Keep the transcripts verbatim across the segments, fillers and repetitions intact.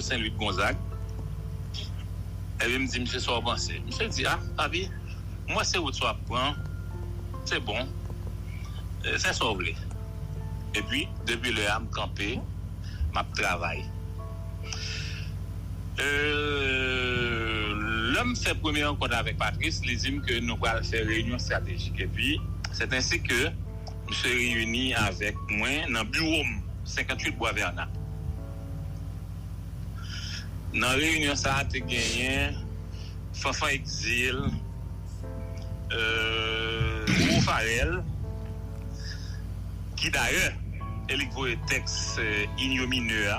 Sen Lwi Gonzag. Epi m di misye sa w panse. Misye di, a, papi, m wè se wout sa w ap pran, se bon. Eh, fè sa w vle. Epi, depi lè a, m kanpe, m ap travay. Eh, lè m fè premye rankont avèk Patrice, li di m ke nou pral fè reyinyon estratejik. Epi, c'est ainsi que misye reyini avèk mwen nan biwo m, senkantuit Bwa Vèna. Nan reyinyon sa a, te genyen Fanfan Exil, euh, Roro Farel, ki dayè, e li k voye tèks, euh, Inyo Minè a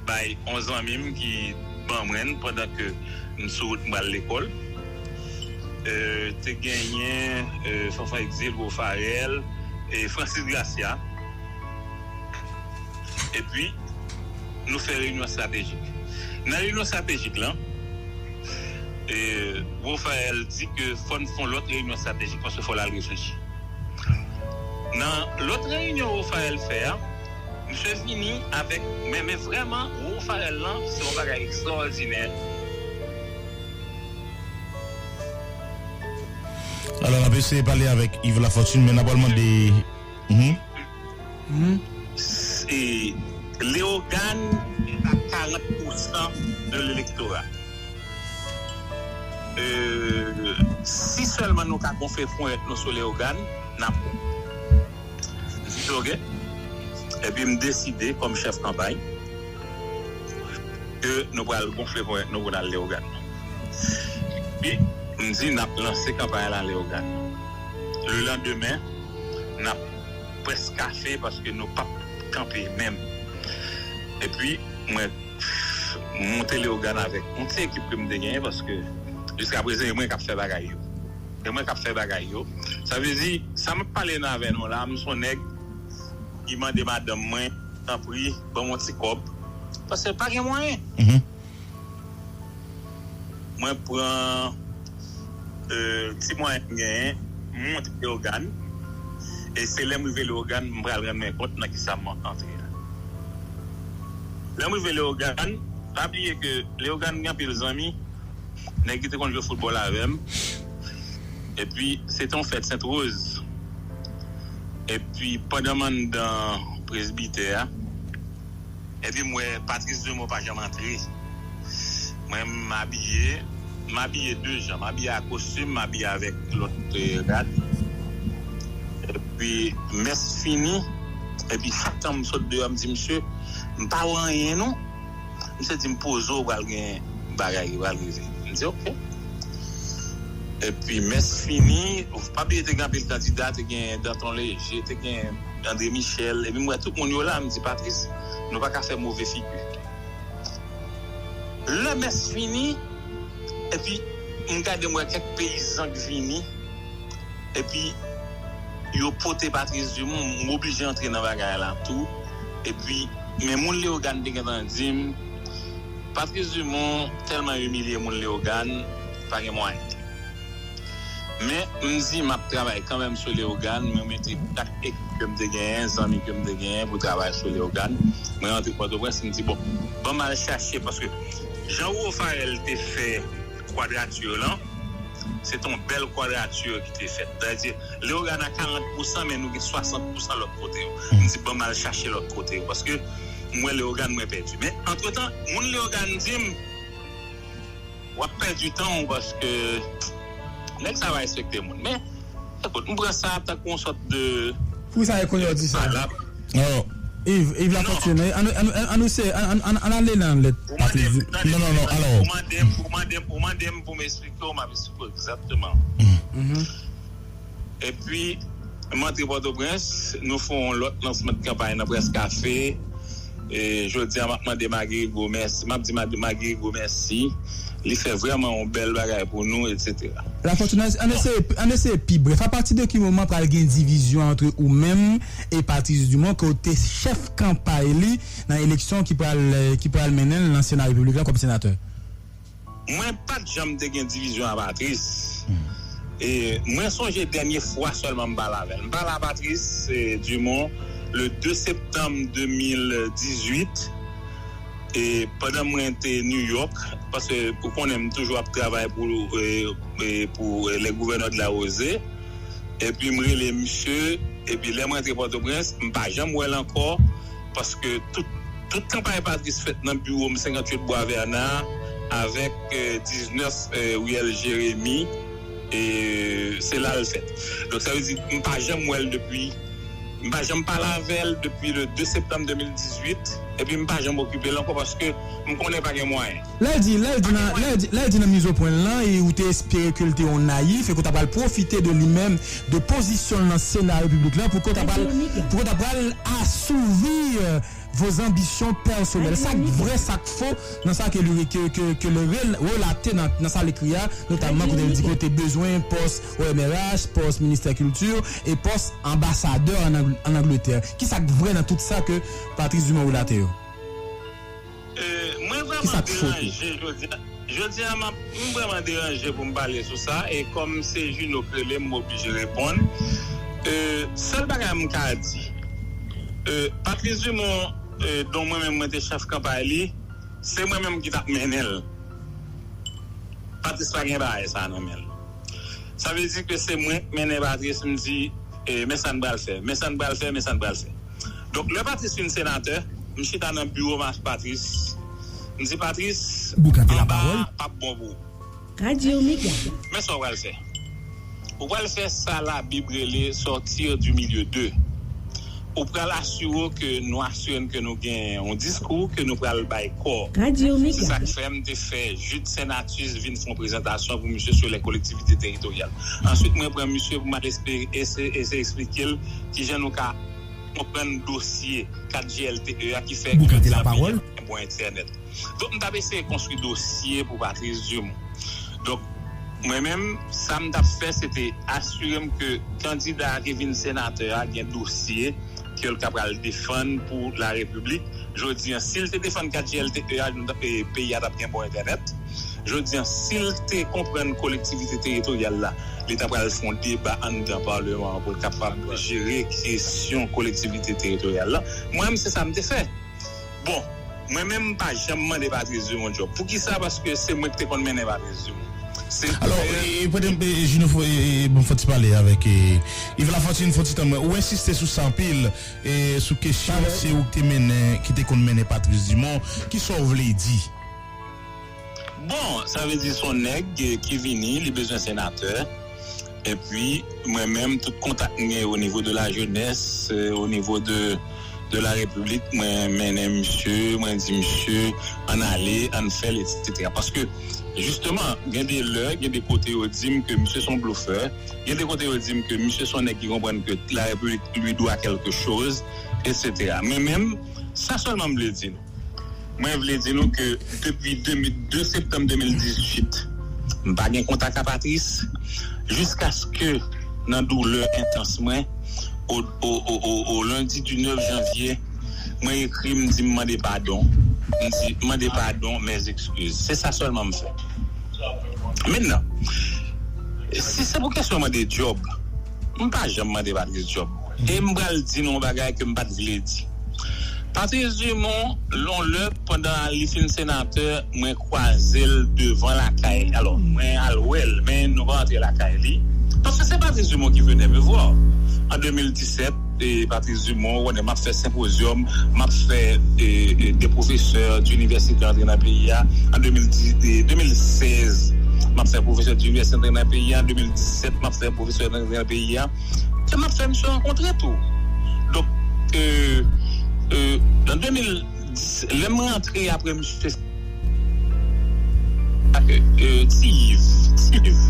bay yon zanmi m ki ban mwen l pandan ke m sou wout m pral lekòl. Euh, te genyen, euh, Fanfan Exil, Roro Farel, e Francis Gracia. Epi, nou fè reyinyon estratejik. Nan reyinyon estratejik lan, e, Roro Farel di ke fò n fè yon lòt reyinyon estratejik paske fò l al reflechi. Nan lòt reyinyon Roro Farel fè a, misye vini avèk, men, men vrèman, Roro Farel lan, se yon bagay ekstraòdinè. Alò, n ap eseye pale avèk Yves Lafortune, men n ap pral mande Mhm. Se Leyogàn a karant pousan de lektora. Euh, si sèlman nou ka gonfle ponyèt nou sou Leyogàn, n ap bon. M di, "Oke." Epi m deside, kòm chèf kanpay, ke nou pral gonfle ponyèt nou pou n al Leyogàn. Epi, m di, "N ap lanse kanpay la Leyogàn." Le landemen, n ap prèske afe paske nou p ap kanpe menm. Epi, mwen monte Leyogàn avèk yon ti ekip ke m te genyen paske jiskaprezan, e mwen k ap fè bagay yo. E mwen k ap fè bagay yo. Sa vle di, sa m ap pale nan avè nou la, m se yon nèg ki mande madanm mwen, "Tanpri, ban m yon ti kòb." Paske pa gen mwayen. Mhm. Mwen pran, euh, ti mwayen m genyen, m monte Leyogàn. E se lè m rive Leyogàn, m pral rann mwen kont nan kisa m antre a. Lè m rive Leyogàn, pa bliye ke Leyogàn gen anpil zanmi, nèg ki te konn jwe foutbòl avè m. Epi, se te yon fèt Sent Woz. Epi, pandan m anndan presbitè a, epi m wè Patrice Dumont pa janm antre. Mwen, m abiye, m abiye de jan. M abiye a kostim, m abiye avèk lòt, eh, rad. Epi, mès fini, epi chak tan m sot deyò, m di, "Misye, m pa wè anyen, non." Misye di m, "Poze w, pral gen bagay ki pral rive." M di, "Oke." Epi mès fini, pa bliye te gen anpil kandida, te gen Danton Léger, te gen André Michel, epi m wè tout moun yo la, m di, "Patrice, nou pa ka fè move figi." Lè mès fini, epi m gade, m wè kèk peyizan k vini, epi yo pote Patrice Dumont, m oblije antre nan bagay la tou. Epi, men moun Leyogàn te gentan di m, Patrice Dumont tèlman imilye moun Leyogàn, pa gen mwayen. Men, m di, "M ap travay kanmenm sou Leyogàn," mwen mete kat ekip ke m te genyen, zanmi ke m te genyen pou travay sou Leyogàn. Mwen rantre Pòtoprens, m di, "Bon, ban m al chache," paske jan Roro Farel te fè kwadrati lan, se te yon bèl kwadrati ki te fèt. Sa vle di, Leyogàn a karant pousan, men nou gen swasant pousan lòt kote yo. M di, "Ban m al chache lòt kote yo," paske m wè Leyogàn mwen pèdi. Men, antretan, moun Leyogàn di m, "W ap pèdi tan w paske nèg sa pa respekte moun." Men, ekout, m pran sa tankou yon sòt de... Poukisa e kounye w di sa? Alap. Oh, Yves, Yves Lafortune, ann, ann, ann, ann, ann, ann, ann ale nan lèt Patrice. Non, non, non, alò. Ou mande m, ou mande m, ou mande m pou m eksplike w, m ap eksplike w egzakteman. Mhm. Epi, m antre Pòtoprens, nou fè yon lòt lansman de kanpay nan Près Kafe. E, jodi a, m ap mande Magirigo mèsi. M ap di Mag-, Magirigo mèsi. Li fè vrèman yon bèl bagay pou nou, etsetera. Lafortune, ann eseye, ann eseye pi brèf. Apati de ki moman pral gen divizyon ant ou menm e Patrice Dumont, ke w te chèf kanpay li nan eleksyon ki pral, ki pral mennen l nan Sena Repiblik la kòm senatè? Mwen pa t janm te gen divizyon a Patrice. Hmm. E mwen sonje dènye fwa sèlman m pale avè l. M pale a Patrice, eh, Dumont le de septanm de mil dizuit. E pandan mwen te New York, paske ou konnen m toujou ap travay pou, e, e, pou, e, le gouvènè de la Rosée, epi m rele misye, epi lè mwen antre Pòtoprens, m pa janm wè l ankò, paske tout, tout kanpay Patrice fèt nan biwo m senkanntuit Bwa Vèna, avèk, e, diznèf, e, riyèl Jeremi, e se la l fèt. Donk, sa vle di, m pa janm wè l depi, m pa janm pale avè l depi le de septanm de mil dizuit, epi m pa janm okipe l ankò paske m konnen pa gen mwayen. Lè l di, lè l di nan, lè l di, lè l di nan mizo pwen l lan, e ou te espere ke l te yon nayif, e ke w ta pral pwofite de li menm, de pozisyon l nan Sena Repiblik la, pou ke w ta pral, pou ke w ta pral asouvi, euh, vos ambitions personnelles. Sa k vrè, sa k fo nan sa ke li, ke, ke, ke li rel-, relate nan, nan sa l ekri a, notamman kote l di ke w te bezwen pòs O M R H, pòs ministè kilti e pòs anbasadè an Ang-, an Angletè. Kisa k vrè nan tout sa ke Patrice Dumont relate yo? E, mwen vrèman deranje jodi a. Jodi a, m ap, m vrèman deranje pou m pale sou sa, e kòm se Juno k rele m, m oblije reponn. E, sèl bagay m ka di, e, Patrice Dumont, e, dont mwen menm mwen te chèf kanpay li, se mwen menm ki t ap mennen l. Patrice pa gen bagay sa nan men l. Sa vle di ke se mwen k mennen Patrice, m di, e, men sa n pral fè, men sa n pral fè, men sa n pral fè. Donk, lè Patrice fin senatè, m chita nan biwo m ak Patrice. M di, Patrice, anba a p ap bon pou ou. Men sa w pral fè. Ou pral fè sa Labib rele sortir du milieu d'eux. Ou pral asire w ke nou asire n ke nou gen yon diskou ke nou pral bay kò. Se sa k fè m te fè Jude Saint-Natus vin fè yon prezantasyon pou misye sou lè kolektivite teritoryal. Answit, mwen pran misye pou m al espe-, ese-, eseye eksplike l kijan nou ka konprann dosye kat G L T E a ki fè ke jodi a peyi a gen bon entènèt. Donk, m t ap eseye konstwi dosye pou Patrice Dumont. Donk, mwen menm, sa m t ap fè, se te asire m ke kandida a ki vin senatè a gen dosye ke l ka pral defann pou la Repiblik. Jodi a, si l te defann kat G L T E a, nou t ap, e, peyi a t ap gen bon entènèt. Jodi a, si l te konprann kolektivite teritoryal la, li ta pral fè yon deba anndan Palman an pou l kapab jere kesyon kolektivite teritoryal la. Mwen menm, se sa m te fè. Bon, mwen menm, m pa janm mande Patrice Dumont djòb. Poukisa? Paske se mwen ki te konn mennen Patrice Dumont. Se... Alò, e, e, pote m, e, Juno, fò, e, e, bon, fò ti pale avèk, e, Yves Lafontaine, fò ti tann mwen. Ou ensiste sou sa anpil, e, sou kesyon se ou ki te mennen, ki te konn mennen Patrice Dumont. Kisa w vle di? Bon, sa vle di se yon nèg, e, ki vini, li bezwen senatè. Epi, mwen menm, tout kontak m gen o nivo de la jeunesse, e, o nivo de, de la République, mwen mennen misye, mwen di misye, ann ale, ann fè l, et cetera. Paske, jisteman, gen de lè, gen de kote yo di m ke misye se yon blofè, gen de kote yo di m ke misye se yon nèg ki konprann ke la République lui doit quelque chose, et cetera. Mwen menm, sa sèlman m vle di nou. Mwen vle di nou ke depi de mil, de septanm de mil dizuit, m pa gen kontak a Patrice, jiskaske nan doulè entans mwen, o, o, o, o, o lendi di nèf janvye, mwen ekri, m di m mande padon. M di, mande padon, mes excuses. Se sa sèlman m fè. Mentnan, si se pou kesyon mande djòb, m pa janm mande Patrice djòb. E m pral di nou yon bagay ke m pa t vle di. Patrice Dumont, yon lè, pandan li fin senatè, mwen kwaze l devan lakay. Alò, mwen al wè l, men nou pa antre lakay li. Paske se Patrice Dumont qui venait me voir. An de mil disèt, e, Patrice Dumont, ou konnen, m ap fè senpozyòm, m ap fè, e, e, de pwofesè de linivèsite antre nan peyi a. An de mil dix, e, de mil sèz, m ap fè pwofesè de linivèsite antre nan peyi a. An de mil disèt, m ap fè pwofesè antre nan peyi a. Ke m ap fè misye rankontre tou. Donk, e, e, an de mil dis, lè m rantre apre misye, e, e, Ti Yves, Ti Yves,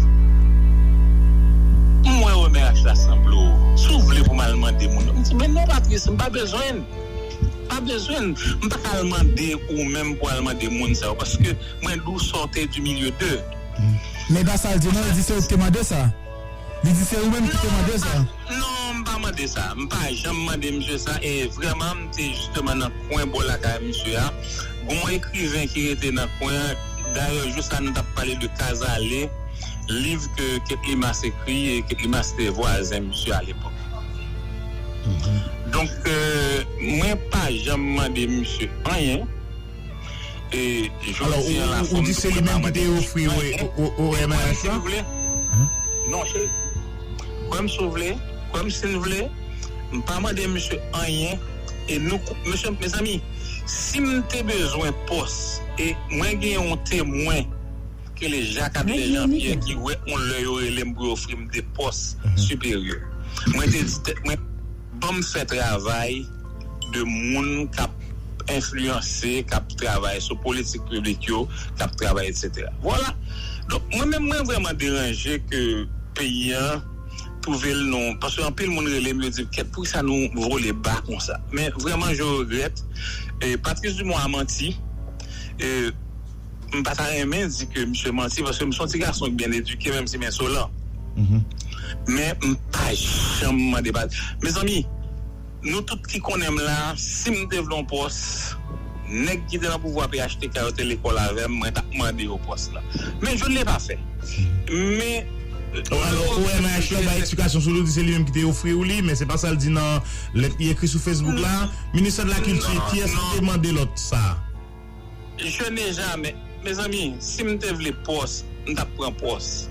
m wè O M R H la sanble w. Si w vle pou m al mande moun, m di, men non, Patrice, m pa bezwen l. M pa bezwen l. M pa ka al mande ou menm pou al mande moun sa yo, paske mwen di w sortez du milieu d'eux. Men e pa sa l di non, li di se ou ki te mande sa. Li di se ou menm ki te mande sa. Non, m pa mande sa. M pa janm mande misye sa. E vrèman, m te jisteman nan kwen bò lakay misye a. Gon ekriven ki rete nan kwen an. Dayè, jou sa, nou t ap pale de Kazale, liv ke Ketly Masse ekri, e Ketly Masse te vwazen misye alepòk. Donk, e, mwen pa janm mande misye anyen. E jodi an la, fò m di se li menm ki te ofri O M A H la? Non, cheri. Kwè m si w vle, kwè m si n vle, m pa mande misye anyen. E nou, mesye, mezanmi, si m te bezwen pòs, e mwen gen yon temwen ki rele Jacques Adler Jean Pierre, ki wè yon lè yo rele m pou yo ofri m de pòs siperyè. Mwen te di tèt mwen, ban m fè travay de moun k ap enfliyanse, k ap travay sou politik piblik yo, k ap travay, etsetera. Vwala. Donk, mwen menm, mwen vrèman deranje ke peyi an twouve l non. Paske anpil moun rele m, yo di, kèt, poukisa nou vole ba konsa? Men vrèman, je regrèt. E Patrice Dumont a manti. E m pa ta renmen di ke misye manti, paske m se yon ti gason ki byen edike, menm si m ensolan. Men m pa janm mande pa. Mezanmi, nou tout ki konnen m la, si m te vle yon pòs, nèg ki te nan pouvwa P H T K yo te lekòl avè m, mwen t ap mande yo pòs la. Men je ne l'ai pas fait. Men O M A H la bay eksplikasyon sou li, di se li menm ki te ofri w li, men se pa sa l di nan lèt li ekri sou Facebook la. Ministè de la Kilti, kiyès ki te mande lòt sa a? Je n'ai jamais, mezanmi, si m te vle pòs, m t ap pran pòs.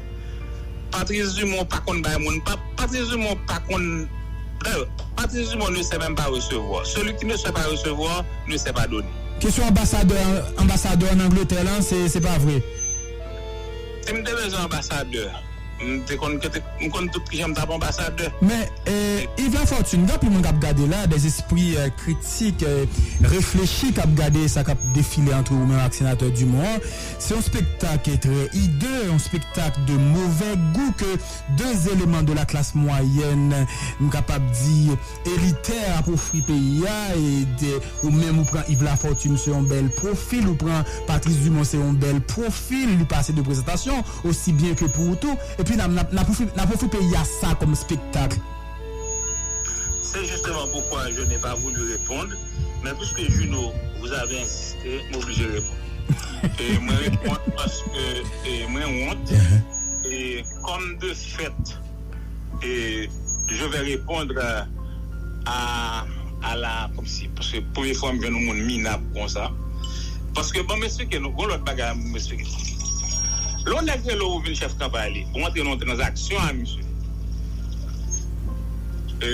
Patrice Dumont pa konn bay moun. Pa, Patrice Dumont pa konn. D'ailleurs, Patrice Dumont ne sait même pas recevoir. Celui qui ne sait pas recevoir ne sait pas donner. Kesyon anbasadè, anbasadè an Angletè la, se, se pa vre. Si m te bezwen anbasadè, m te konn kote, m konn tout kijan m t ap anbasadè. Men, eh, Yves Lafortune, gen anpil moun k ap gade la, des esprits, eh, critiques, eh, réfléchis k ap gade sa k ap defile ant ou menm ak senatè Dumont an. Se yon spektak trè hideux, yon spektak de mauvais goût ke de eleman de la klas mwayèn, m kapab di, elitè ap ofri peyi a, e de, ou menm ou pran Yves Lafortune, se yon bèl pwofil, ou pran Patrice Dumont, se yon bèl pwofil, li pase de prezantasyon, osi byen ke pou ou tou. Epi n ap, n ap, n ap ofri, n ap ofri peyi a sa kòm spektak. C'est justement pourquoi je n'ai pas voulu répondre, mais puisque Juno, vous avez insisté, m oblije reponn. E mwen reponn paske, e mwen wont. E comme de fait, e je vais répondre à, à la, comme si, paske premye fwa m jwenn yon moun minab konsa. Paske, bon, m eksplike nou, gon lòt bagay m eksplike nou. Lè yon nèg rele w pou vin chèf kanpay li, pou antre nan yon tranzaksyon a misye. E,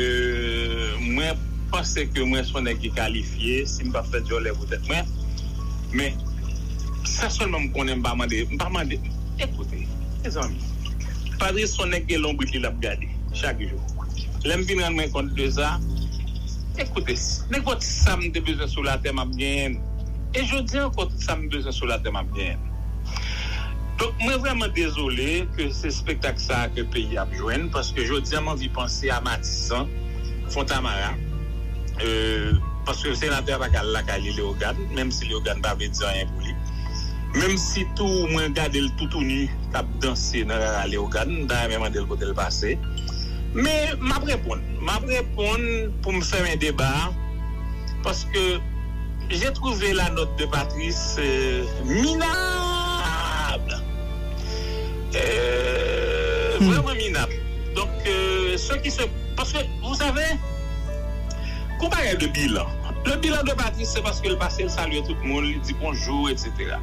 mwen panse ke mwen se yon nèg ki kalifye, si m pa fè djòlè pou tèt mwen. Men, sa sèlman m konnen, m pa mande, m pa mande. Ekoute, mezanmi, Patrice se yon nèg gen lonbrit li l ap gade chak jou. Lè m vin rann mwen kont de sa, ekoute, nenpòt sa m te bezwen sou latè, m ap genyen l. E jodi a ankò, tout sa m bezwen sou latè, m ap genyen l. Donk, mwen vrèman dezole ke se spektak sa a ke peyi a ap jwenn, paske jodi a m anvi panse a Matisan, Fontamara, euh, paske senatè a pa ka al lakay li Leyogàn, menm si Leyogàn pa vle di anyen pou li. Menm si tou mwen gade l toutouni k ap danse nan rara Leyogàn, m ta renmen mande l kote l pase. Men m ap reponn. M ap reponn pou m fèmen deba a, paske j'ai trouvé la note de Patrice, euh, minable. Euh, vraiment minable. Donc, euh, ce qui se... Parce que, vous savez, comparé de bilan, le bilan de Patrice, c'est parce que le passé, il salue tout le monde, il dit bonjour, et cetera.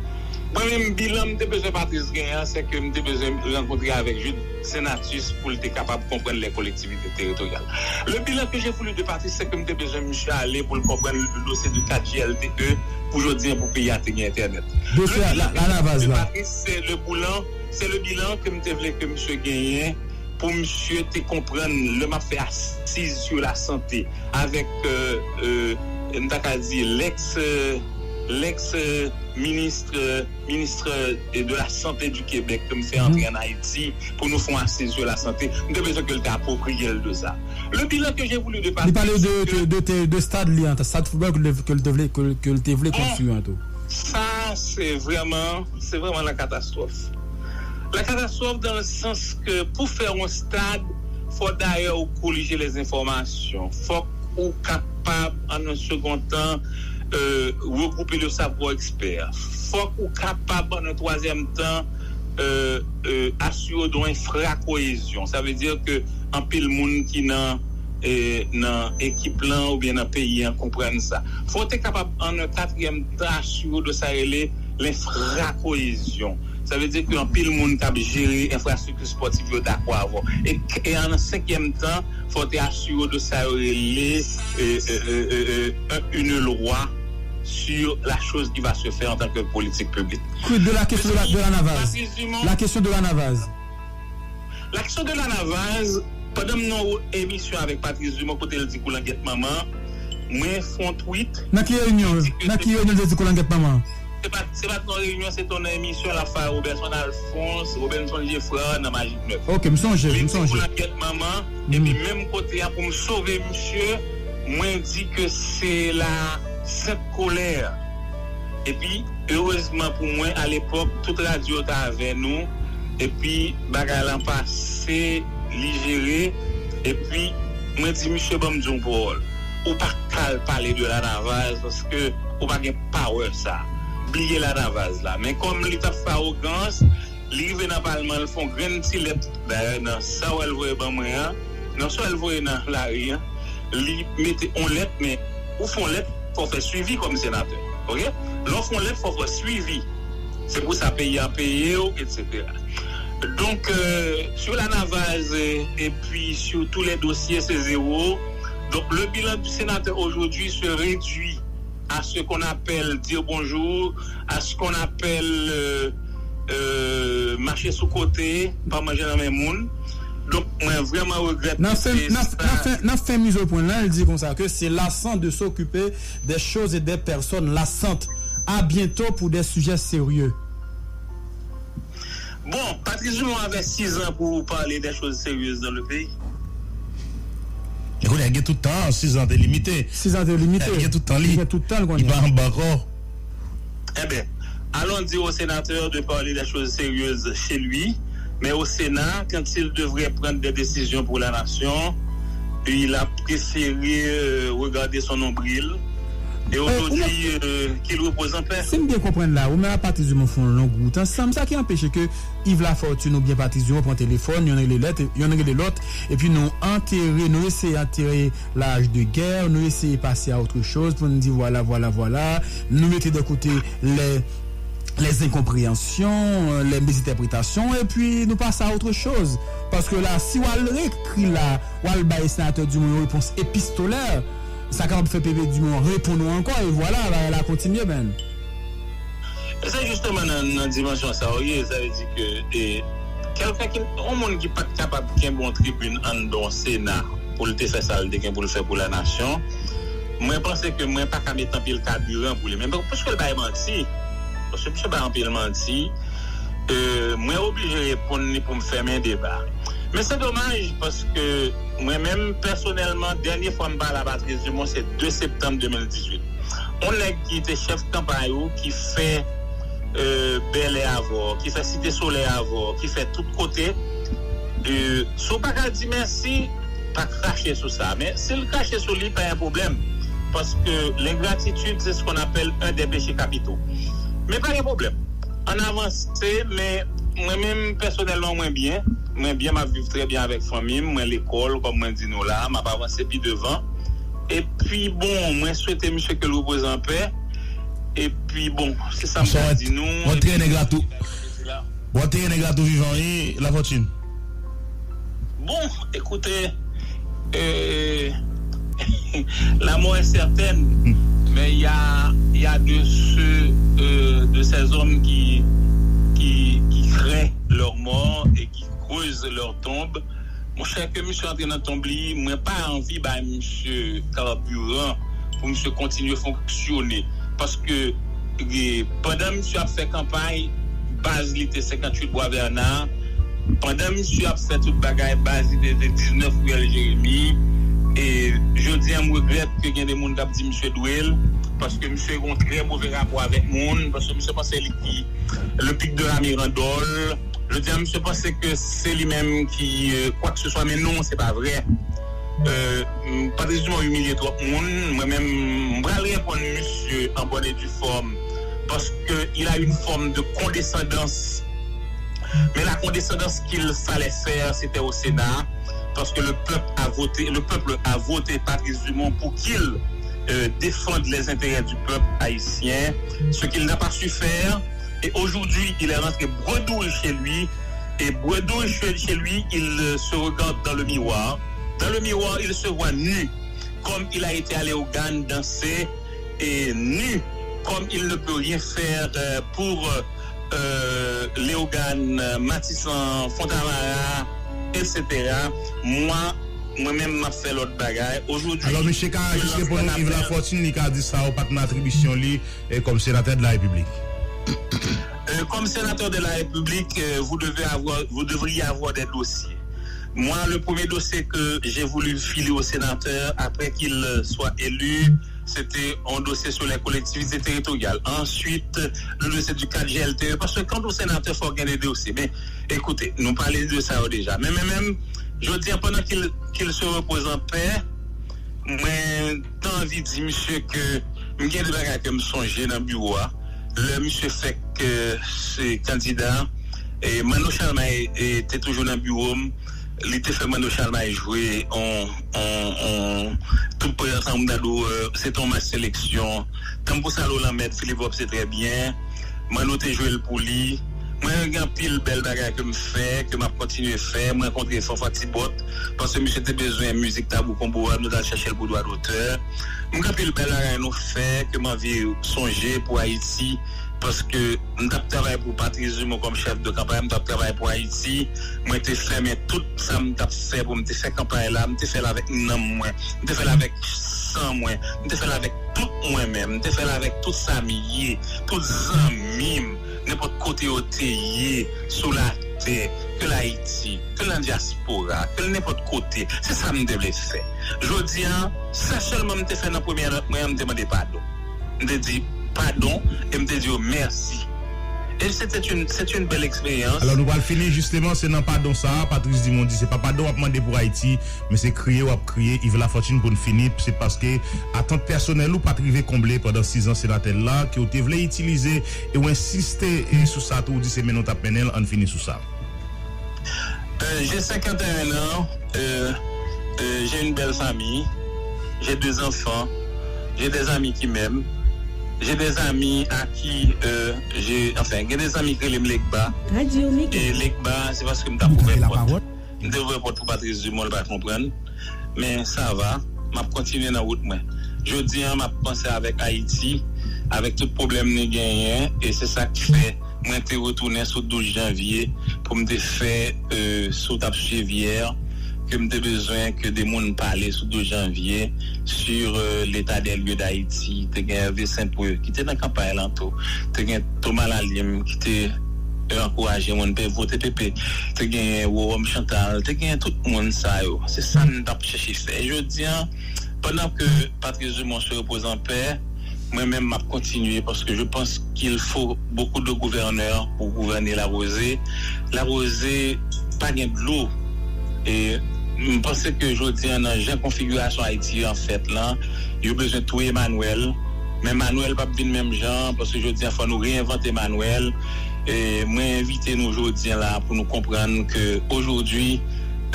Mwen menm, bilan m te bezwen Patrice genyen an, se ke m te bezwen rankontre avèk Jude Senatus pou l te kapab konprann les collectivités territoriales. Le bilan que j'ai voulu de Patrice, se ke m te bezwen misye ale pou l konprann dosye de kat G L T E pou jodi an pou peyi a te gen entènèt. Dosye a, la, la, la baz la. Le bilan que j'ai voulu de Patrice, c'est le bilan, c'est le bilan ke m te vle ke misye genyen pou misye te konprann lè m ap fè asiz sur la santé avèk, euh, euh, m ta ka di, l'ex, euh, l'ex, euh, ministre, euh, ministre, euh, de la Santé du Québec ke m fè antre ann Ayiti pou nou fè yon asiz sur la santé. M te bezwen ke l te apwopriye l de sa. Le bilan que j'ai voulu de Patrice, li pale de, de, de, de stad li an, stad foutbòl ke l te, ke l te vle, ke, ke l te vle konstwi an tou. Sa, se vrèman, se vrèman la catastrophe. La catastrophe dans le sens que pou fè yon stad, fò dayè ou kolije les informations. Fòk ou kapab, en un second temps, euh, regrouper le savoir expert. Fòk ou kapab, en un troisième temps, euh, euh, asire w de yon enfra koyezyon. Sa vle di ke anpil moun ki nan e, nan ekip lan oubyen nan peyi an konprann sa. Fò w te kapab an yon katriyèm tan asire w de sa rele lenfrakoyezyon. Sa vle di ke anpil moun k ap jere enfrastrikti spòtif yo dakò avè w. E, e an senkyèm tan, fò w te asire w de sa yo rele, e, e, e, e, e, une loi sur la chose qui va se faire en tant que politique publique. Quid de la question de la, de la Navaz? Patrice Dumont. La question de la Navaz. La question de la Navaz, pandan m nan emisyon avèk Patrice Dumont kote l di koulangèt manman, mwen fè yon tweet. Nan ki reyinyon? Nan ki reyinyon l te di koulangèt manman? Se pa, se pa t nan reyinyon, se t nan emisyon l ap fè ak Robertson Alphonse, Robertson Geffrard nan Magic Nèf. Ok, m sonje, m sonje. Li di koulangèt manman, epi menm kote a pou m sove misye, mwen di ke se la sent kolè. Epi, erezman pou mwen, alepòk, tout radyo yo t avè nou, epi bagay lan pase, li jere, epi mwen di, misye, ban m di yon pawòl. Ou pa ka al pale de Lanavaz, paske ou pa gen power sa. Bliye Lanavaz la. Men kòm li t ap fè awogans, li rive nan palman, li fè yon grenn ti lèt. Dayè, nan sa w wè l voye ban mwen an, nan sa w wè l voye nan lari an, li mete yon lèt, men ou fè yon lèt, fò w fè swivi kòm senatè. Oke? Lè w fè yon lèt, fò w fè swivi. Se pou sa peyi a peye w, etsetera. Donk, euh, sur Lanavaz, euh, et puis sur tous les dossiers, c'est zéro. Donc, le bilan du sénateur aujourd'hui se réduit à ce qu'on appelle dire bonjour, à ce qu'on appelle, euh, euh, mache sou kote, pa manje nan men moun. Donk, mwen vrèman regrèt ke se sa. Nan fen, nan, nan fen, nan fen miz o pwen lan, li di konsa ke c'est lassant de s'occuper des choses et des personnes lassantes. À bientôt pour des sujets sérieux. Bon, Patrice Dumont avait six ans pour parler des choses sérieuses dans le pays. Ekoute, li gen tout tan, six ans te limite. Six ans te limite. Li gen tout tan li. Li gen tout tan l kounye a. Li pa anba ankò. Eh bien, allons dire au sénateur de parler des choses sérieuses chez lui, mais au Sénat, quand il devrait prendre des décisions pour la nation, il a préféré, euh, regarder son nombril. Et aujourd'hui, euh, qu'il repose en paix. Si m byen konprann la, ou menm ak Patrice Dumont fè yon long wout ansanm, sa ki anpeche ke Yves Lafortune oubyen Patrice Dumont pran telefòn, yonn rele lòt, yonn rele lòt, epi nou antere, nou eseye antere la hache de guerre, nou eseye pase à autre chose pou n di voilà, voilà, voilà, nou mete de côté les, les incompréhensions, les misinterprétations, epi nou pase à autre chose. Paske la, si w al rekri la, w al bay senatè Dumont yon repons epistolè, sa kapab fè P P Dumont reponn ou ankò, e vwala, bagay la kontinye, man. E se jisteman nan, nan dimansyon sa a w ye, sa vle di ke, e, kèlken ki, yon moun ki pa t kapab kenbe yon tribin anndan yon Sena pou l te fè sa l te gen pou l fè pou lanasyon, mwen panse ke mwen pa ka met anpil kabiran pou li. Men piske l bay manti, paske misye bay anpil manti, e, mwen oblije reponn li pou m fèmen deba. Men se domaj, paske mwen menm, pèsonèlman, dènye fwa m pale a Patrice Dumont, se de septanm de mil dizuit. Yon nèg ki te chèf kanpay ou, ki fè, e, Bèlè avè w, ki fè Site Solèy avè w, ki fè tout kote, e, si w pa ka di mèsi, pa krache sou sa. Men si l krache sou li, pa gen pwoblèm. Paske lengratitid, c'est ce qu'on appelle un des péchés capitaux. Men pa gen pwoblèm. Ann avanse, men mwen menm, pèsonèlman, mwen byen. Mwen byen, m ap viv trè byen avèk fanmi m. Mwen lekòl, kòm mwen di nou la, m ap avanse pi devan. Epi, bon, mwen swete misye ke l repoze an pè. Epi, bon, se sa m ka di nou. Bon, antere nèg la tou vivan, wi, Lafortune. Bon, écoutez, euh, la mort est certaine, mais il y a, il y a de ceux, euh, de ces hommes qui, qui, qui craignent leur mort et qui creusent leur tombe. Monchè, ke misye antre nan tonb li, mwen pa anvi bay misye kabiran pou misye kontinye fonksyone. Paske, e, pandan misye ap fè kanpay, baz li te senkanntuit Bwa Vèna. Pandan misye ap fè tout bagay, baz li te, te diznèf Riyèl Jeremi. E jodi a, m regrèt ke gen de moun k ap di misye dwe l, paske misye gen yon trè move rapò avèk moun, paske misye panse li ki le pic de la Mirandole. Jodi a, misye panse ke se li menm ki, euh, quoi que ce soit, men non, se pa vre. Euh, m, Patrice Dumont imilye twòp moun. Mwen menm, m pral reponn misye en bonne et due forme, parce que il a une forme de condescendance. Mais la condescendance qu'il fallait faire, c'était au Sénat. parce que le peuple a voté, le peuple a voté Patrice Dumont pour qu'il euh, défende les intérêts du peuple haïtien, ce qu'il n'a pas su faire. Et aujourd'hui, il est rentré bredouille chez lui. Et bredouille chez, chez lui, il euh, se regarde dans le miroir. Dans le miroir, il se voit nu, comme il a été à Léogâne danser, et nu, comme il ne peut rien faire euh, pour euh, Léogâne, Matisan, Fontamara, et cetera. Mwen, mwen menm, m ap fè lòt bagay. Ojodwi, Alò, mesye ka jis reponn nou, Yves Lafortune, li ka di sa yo pa t nan atribisyon li e kòm senatè de la Repiblik. Euh, comme sénateur de la République, euh, vous devez avoir, vous devriez avoir des dossiers. Moi, le premier dossier que j'ai voulu filer au sénateur après qu'il euh, soit élu, c'était un dossier sur les collectivités territoriales. Ensuite, le dossier du quatre G L T E, parce que quand on sénateur, il faut gagner des dossiers. Mais écoutez, nous parlons de ça déjà. Mais, mais même, je dis, pendant qu'il qu'il se repose en paix, mwen t anvi di misye ke m gen de bagay ke m sonje nan biwo a. Lè misye fèk se kandida, e Manno Chalmay te toujou nan biwo m. Li te fè Manno Chalmay jwe on, on, on, tout prè ansanm, m ta di w, se te on match seleksyon. Tanpou Salo Lanmèd, Filip Vòb se trè byen. Manno te jwe l pou li. Mwen gen anpil bèl bagay ke m fè, ke m ap kontinye fè. M rankontre Fanfan Tibòt, paske misye te bezwen mizik Tabou Konbo a, nou t al chèche l pou dwa dotè. M gen anpil bèl bagay nou fè ke m anvi sonje pou Ayiti, paske m t ap travay pou Patrice Dumont kòm chèf de kanpay, m t ap travay pou Ayiti. Mwen te fèmen tout sa m t ap fè pou m te fè kanpay la, m te fè l avèk nanm mwen, m te fè l avèk san mwen, m te fè l avèk tout mwen menm, m te fè l avèk tout sa m ye, tout zanmi m, nenpòt kote yo te ye sou latè, ke l Ayiti, ke l nan dyaspora, ke l nenpòt kote. Se sa m te vle fè. Jodi a, sa sèlman m te fè nan premyè nòt mwen an, m te mande padon. M te di padon e m te di yo mèsi. E se te yon, se te yon bèl eksperyans. Alò, nou pral fini, jisteman, se nan padon sa a, Patrice Dumont di se pa padon w ap mande pou Ayiti, men se kriye w ap kriye. Yves Lafortune, pou n fini, se paske atant pèsonèl ou pa t rive konble pandan sizan senatè l la, ke w te vle itilize, e w ensiste e sou sa tou, w di se mennen w t ap mennen l, ann fini sou sa. Euh, j'ai cinquante et un ans, euh, euh, j'ai une belle famille, j'ai deux enfants, j'ai des amis qui m'aiment, j'ai des amis à qui, euh, j'ai, enfin, gen de zanmi ki rele m Legba. E Legba, se paske m t ap ouvè pòt. M te ouvè pòt pou Patrice Dumont, l pa t konprann. Men sa va, m ap kontinye nan wout mwen. Jodi a, m ap panse avèk Ayiti, avèk tout pwoblèm nou genyen, e se sa k fè mwen te retounen sou douz janvye pou m te fè, euh, si w t ap swiv yè, ke m te bezwen ke de moun pale sou douz janvye, sur, euh, l'état des lieux d'Haïti. Te gen Hervé Saint-Preux ki te nan kanpay lan tou. Te gen Thomas Lalime ki te, euh, ankouraje moun pe vote P P. Te gen Rome Chantal, te gen tout moun sa yo. Se sa n t ap chèche fè. Jodi a, pandan ke Patrice Dumont se repose an pè, mwen menm m ap kontinye, paske je pense qu'il faut beaucoup de gouverneurs pour gouverner la rosée. La rosée, pa gen dlo. E m panse ke jodi a, nan jan konfigirasyon Ayiti an fèt lan, yo bezwen touye Manwèl. Men Manwèl p ap vin menm jan, paske jodi a, fò nou reyenvante Manwèl. E mwen envite nou jodi a la pou nou konprann ke ojodwi,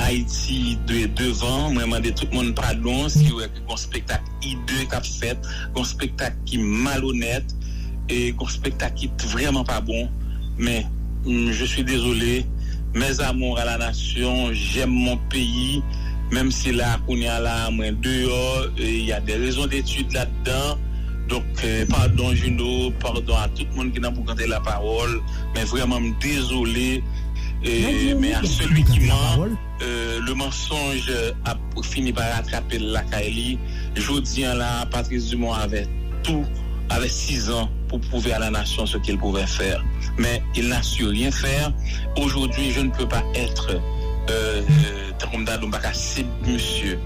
Ayiti dwe devan. Mwen mande tout moun padon si yo wè ke gon spektak ide k ap fèt, gon spektak ki malonèt, e gon spektak ki t-, vrèman pa bon. Men, mm, je suis désolé. Mes amours à la nation, j'aime mon pays. Menm si la, kounye a la, mwen deyò, e y a des raisons d'études là-dedans. Donk, euh, padon Juno, padon a tout moun ki nan Boukante Lapawòl. Men vrèman, m dezole. E, men a celui qui ment, euh, le mensonge ap fini pa ratrape l lakay li. Jodi a la, Patrice Dumont avait tout, avait six ans pour prouver à la nation ce qu'il pouvait faire. Mais il n'a su rien faire. Aujourd'hui, je ne peux pas être, euh, euh, tankou m ta di w, m pa ka se misye.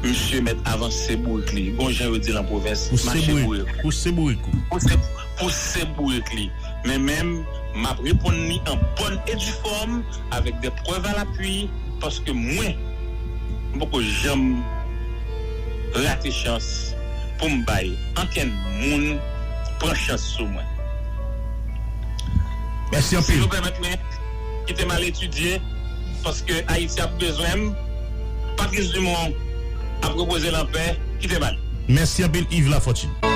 Misye mèt avanse bourik li. Gon jan yo di l an pwovens, mache bourik. Pouse bourik ou. Pouse, pouse bourik li. Men menm, m ap reponn li en bonne et due forme, avec des preuves à l'appui, paske mwen, m poko janm rate chans pou m bay ankenn moun pran chans sou mwen. Mèsi anpil. Si nou pèmèt mwen, kite m al etidye, paske Ayiti ap bezwen m. Patrice Dumont ap repoze lanpè, kite bal. Mèsi anpil Yves Lafortune.